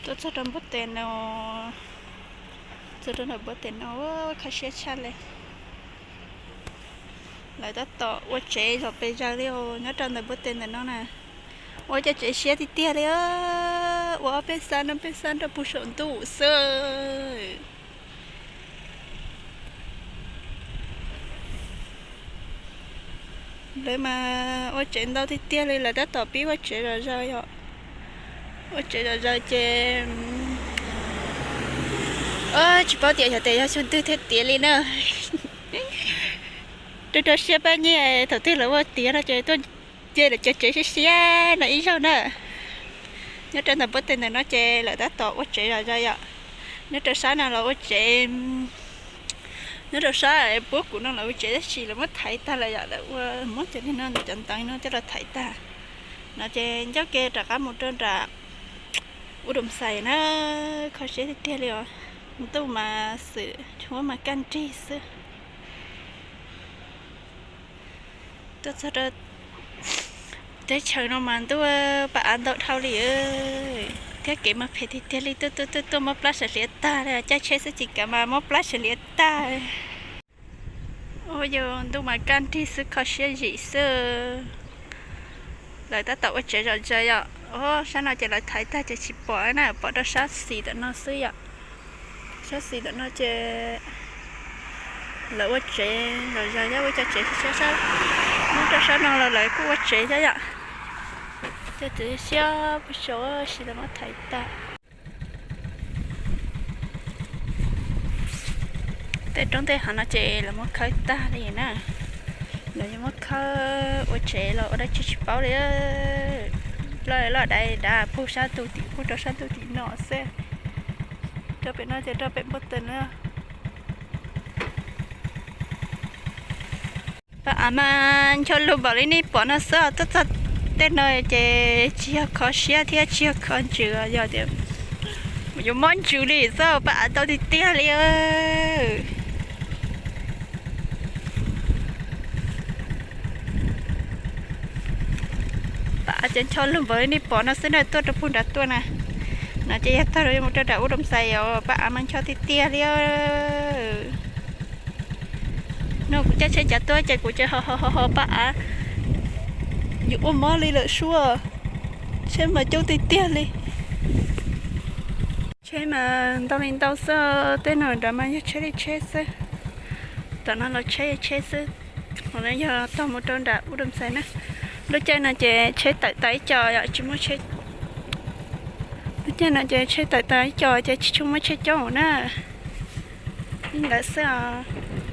Tuaj txog rau npuab tes no, txog rau ntawm npuab tes no, kho siab tshaj li. Lawv tab tom ua tsev zom pes zaws li os, nyob rau ntawm npuab tes ntawm no na. Ua cov tsev siab tiag tiag li, ua ob peb xab no peb xab nrog puag saum ntuj xwb. Lawv mas ua tsev ntau tiag tiag li, lawv tab tom pib ua tsev zom zaws yom. Ua tsev zom zaws ces tsis paub tias yog tes yog xyoo twg thiaj tiav li na. Rau rau siab pab nyiaj thaum twg lawv ua tiav no ces tuaj nce lawv cov tsev siab siab no ib zaug na. Nyob rau ntawm npuab tes ntawm no ces lawv tab tom ua tsev zom zaws yom. Nyob rau sab no los ua tsev, nyob rau sab puab kuv no lawv ua tsev tab sis lawv muab thaiv tag lawm yom, lawv ua muab cov niag no cov nteev no coj los thaiv tag. No ces ncauj ke rov qab mus rau nram Ub Doo Xais na, kho siab tiag tiag li os. Ntuj mas xwm tshuab mas kaj nrig xwb. Tuaj txog rau teb chaws no mas ntuj paj av ntau dhau li, thiab kev mas phem tiag tiag li, tuaj tuaj tuaj tuaj mob plab sawv hliav tag li, caij tsheb xwb tsis kav mas mob plab sawv hliav tag. Ua yus ntuj mas kaj nrig xwb, kho siab zim xwb. Lawv tab tom ua tsev zom zaws yom. Sab no ces lawv thaiv tag ces tsis pom na, pom rau sab xis ntawm no xwb yom. Sab xis ntawm no ces lawv ua tsev zom zaws, yog ua cov tsev siab siab. Nyob rau sab no los lawv kuj ua tsev thiab yom. Cov tsev siab puag saud sis lawv muab thaiv tag. Tej roob tej hav no ces lawv muab khawb tag li na. Lawv yuav muab khawb ua tsev los ua dab tsi tsis paub li. Loj loj dav dav puag sab ntuj tim, puag rau sab ntuj tim no xwb. Rau pem no ces rau pem npuab tes na. Paj av mas ncho lug npaum li nej pom no xwb, tuaj txog tej no ces tsis yog kho siab thiab tsis yog kho ntsws, yog tias yuav mob ntsws li xwb, paj av ntau tiag tiag li. Paj av ces ncho lug npaum li nej pom no xwb na, tuaj rau puag nrad tuaj na. No ces yog tag rau mus rau nram Ub Doo Xais os, paj av mas ncho tiag tiag li. No kuv caij tsheb cav tuaj ces kuv ces ho ho ho ho paj av yuav ua mob li lawm suab. Tsheb mas coob tiag tiag li. Tsheb mas ntau li ntau xwb, tej no nrad mas yog tsheb li tsheb xwb. Tom no los tsheb tsheb xwb. Qhov no yog tog mus rau nram Ub Doo Xais na. Lub caij no ces tsheb tawm tas ib co yom, tsis muaj tsheb. Lub caij no ces tsheb tawm tas ib co ces tsis tshua muaj tsheb coob na. Li ntawd xwb os.